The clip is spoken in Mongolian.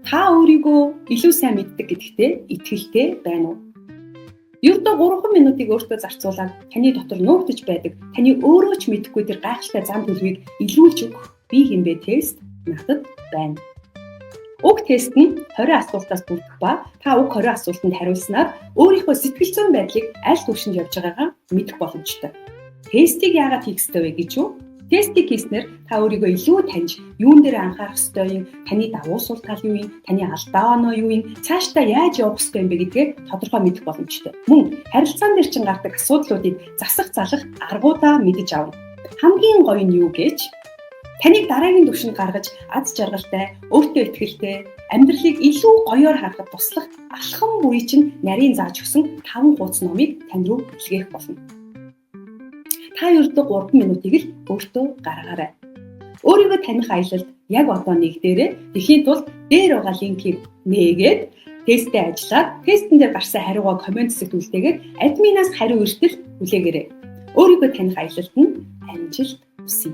Та өөрийгөө илүү сайн мэддэг гэдэгтээ итгэлтэй байна уу? Ердөө 3 минутыг өөртөө зарцуулаад таны дотор нуугдаж байдаг, таны өөрөө ч мэдэхгүй тэр гайхалтай зам төлөвийг илрүүлж өгөх би хинбэ тест надад байна. Уг тест нь 20 асуултаас бүрдэх ба та уг 20 асуултанд хариулснаар өөрийнхөө сэтгэл зүйн байдлыг аль түвшинд явж байгаагаа мэдэх боломжтой. Тестийг яагаад хийх ёстой вэ гэж үү? Тестийг хийснээр та өөрийгөө илүү таньж, юун дээр анхаарах ёстой юм, таны давуу сул тал юу юм, таны алдаа оноо юу юм, цаашдаа яаж явах ёстой юм бэ гэдгээ тодорхой мэдэх боломжтой. Мөн харилцаан дээр чинь гардаг асуудлуудыг засах залах аргуудаа мэдэж авна. Хамгийн гоё нь юу гэж таныг дараагийн түвшинд гаргаж аз жаргалтай, өөртөө итгэлтэй, амьдралыг илүү гоёор харахад туслах алхам бүрий чинь нарийн зааж өгсөн 5 хуудас номыг тань руу илгээх болно. Та ердөө 3 минутыг л өөртөө гаргаарай. Өөрийгөө таних аялалд яг одоо нэг дээрээ тэхийн тулд дээр байгаа линкийг нээгээд тестээ ажиллаад тестэн дээр гарсан хариугаа коммент хэсэгт үлдээгээд админаас хариу эртэл хүлээгээрэй. Өөрийгөө таних аялалд нь амжилт хүсье.